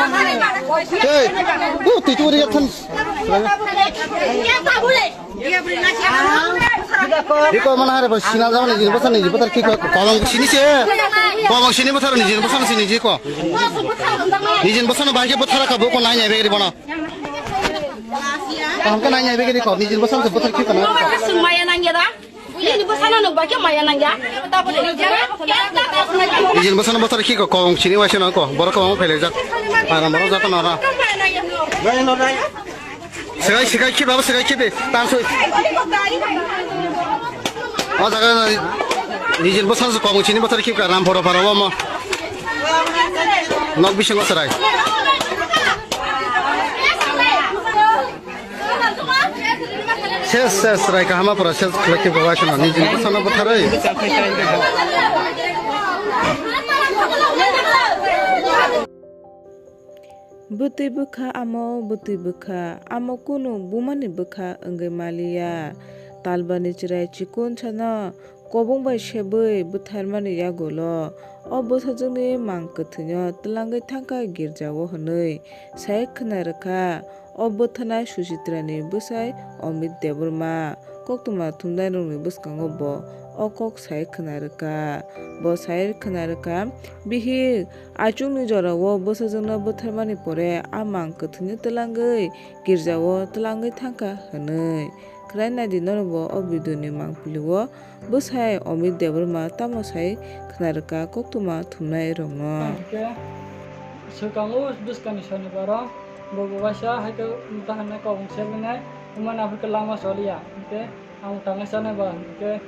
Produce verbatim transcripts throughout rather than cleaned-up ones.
Hey, bu twi twi ya than. Riko mana hare bo sina jama ni jin basa ni jin basa ki ko kobong sini se. Kobong sini basa ni jin basa ni jin ko. Ni jin basa na bai ke basa ka bo ko nai nai be ri bona. Kaham ka nai nai be ri ko ni jin basa se basa ki ko na. Sumaya nang ya da. Ini bwsano nuk bai khe maya nang ya. Tabole ni jera. Nijin bwsano bwsar khi ko kong sini waisa nang ko. Borok kwbangma phailai jak. Para moro jata nara. Sikai sikai khi baba sikai khi de. Tan soi. O jaga nijin bwsar kong sini bwsar khi ka ram phoro phara mo. Nok bisingo serai. Ses, ses, rai kahama pura ses khlai khe bo waisano nijin bwsano bwtharwi. Bwtwi bwkha amo, bwtwi bwkha amo kunu bumani bwkha wngwi maliya. Talbani chwrai chikon sano kobong bai sebwi bwtharmani yagulo o bwsajwkni mang kwthwino twlangwi thangkha girjao hwnwi sai khwna rwkha. O bwthana Suchitrani bwsai Amit Debbarma koktwma thumnairokni bwskango bo o kok sai khwna rwkha. Bo sai khwna rwkha, bihik, achukni jorao bwsajwkno bwtharmani pore a mang kwthwino twlangwi girjao twlangwi thangkha hwnwi. Khwlai naidi norokbo o video ni mangpili o bwsai Amit Debbarma tamo sai khwna rwkha koktwma thumnai rokno. Hwnkhe swkango bwskangni sonibar o bo bo waisa hai khe mota hwnwi kok se bini wngmani aphuru khe lama choliya hwnkhe ang tanglai chanai ba hwnkhe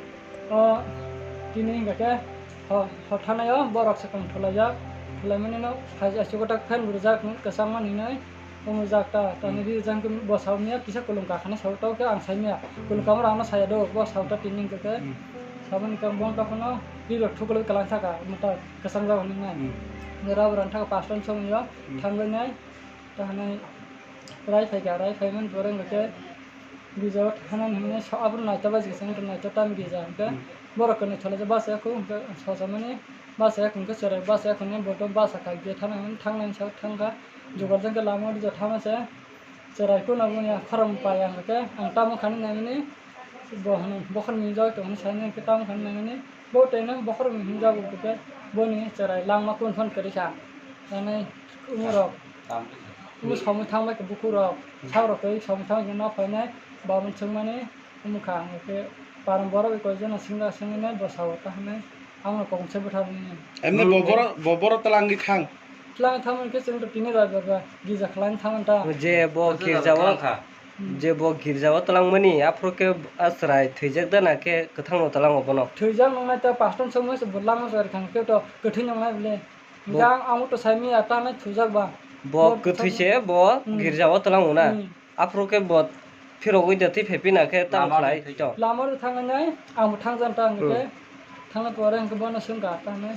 o tini hwnkha khe ho- hothanai o borok swkang thulaijak thulaimani no hai aswk tak fan rwjak kwchangmani hinwi. Omo jak ta, tani ri jang khe bo sao miya kisa kulum kakhani sao tao khe ang sai miya. Kulum kamar ano saya do, bo sao ta tini hwnkhe khe. Hmm. Saboni khe bong ta phano ri rok thukulwi kalang thaka, mota kwchang jak hwnwi nai. Hmm. Rab rang thaka pastan song yo, hmm, thangwi nai, ta hwnwi rai phai kha, rai phai man boreng khe. Gija o thana hwnwi sa aboni naitha bai se naitha tam gija hwnkhe. Hmm. Borok kwnwi thalaijak bus ya kho hwnkhe sosamani bus ya kho hwnkhe chwrai bus ya kho hwnwi bo to bus kha gate thana hwnwi thangnani sa thangkha. Jugar jang khe lama o rija thana se chwrai kho nabo ya khorang pai ya hwnkhe ang tamo khani naimani bo hwnwi bokhorok ni joi tongmani sani hwnkhe tamo khani naimani bo teno bokhorok ni hwnjago hwnkhe boni chwrai langma kun phone kwrwi kha. Tanai umorok. Omo samung thangbai khe bukhuk rok, sak rok twi samung thangbai khe nok phainai, bamon swngmani wngkha, hwnkhe paran borok bai koi jana swngna swngwi nai bwsao ta hwnwi, amo kok se bwtharmani. Emne bo borok, bo borok twlangwi thang. Twlangwi thangmani khe chwng to tini bai bai gija khlaina thangmani ta. Je bo girjao, je bo girjao twlangmani, aphuru khe a chwrai thwijak da na khe kwthangno twlango bono? Thwijak nwngnai ta pastan somoi se bo langma chwrai thang khe to kwthwi nwngnai bole. Bo- Jang amo to sai miya ta nai thujak ba. Bo bo kwthwi se bo hmm girja o twlang o na. Hmm. Aphuru khe bo phirogwi de thwi phai pina khe tamo lama khlai rw thwi to. Lama rw thang nai ang bo thang jan ta ang hmm khe. Thang na pore ang khe bono swng kha ta nai.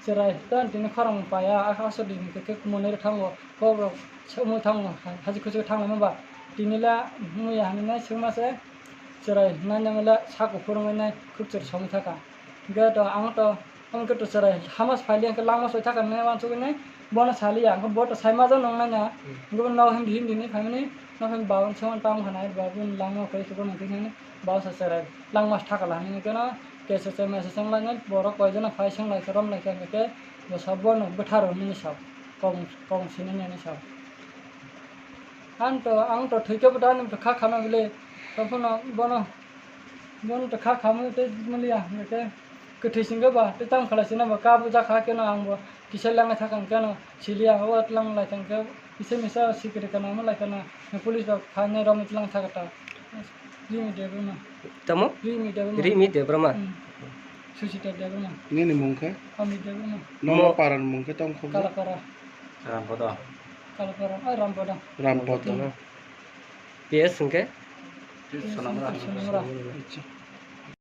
Cherai ta tini khorang paya a aswk di hwnkhe khe monai rw thango. Kok rok swngwi thango. Haji khusu thang lai ma ba. Tini la muya hinwi nai swngma se. Cherai nai nai la sako phuru nai nai khuk chwrai somwi thaka. Hwnkhe to ang to Omo khe to chwrai hama se phailiya hwnkhe langma soi thaka hinwi uansugwi nai bono saliya, hwnkhe bo to sai ma jano wngnai na. Hmm. Hwnkhe bono nogo hindi hindi hinwi phaimani, nogo hindi babani songwi tamo kha nai, babani langma kwrwi khe bono hwnkhe hinwi baba se chwrai langma se thaka la hinwi khe no K S S M, S S M lainai borok koi jana phai song lai khe rom lai khe hwnkhe khe bwsa bono bwtharo hinwi sao, kobong, kobong sini hinwi sao. Ang to, ang to thwi khe bwtha ani bwkha khana bile, tongphano bono, bono to kha khamwi tei muliya hwnkhe. Kwthwi singkhe ba tei tamo khlai sina ba kabo jakha keno ang bo kisa lengwi thakha hwnkhe no siliya o tlang lai thangkhe kisa misa sikiri kana omo lai kheno police rok phainai romwi tlang thakha ta. Rimi Debbarma. Tamo? Rimi Debbarma. Rimi Debbarma. Hmm. Susita Debbarma. Nini mung khe? Ami Debbarma. Nono Mo- paran mung khe tong kho? Kalapara. Rampodo. Kalapara, ai Rampodo. Rampodo. Hmm. P S hwnkhe? Sonamra. Sonamra. Acha.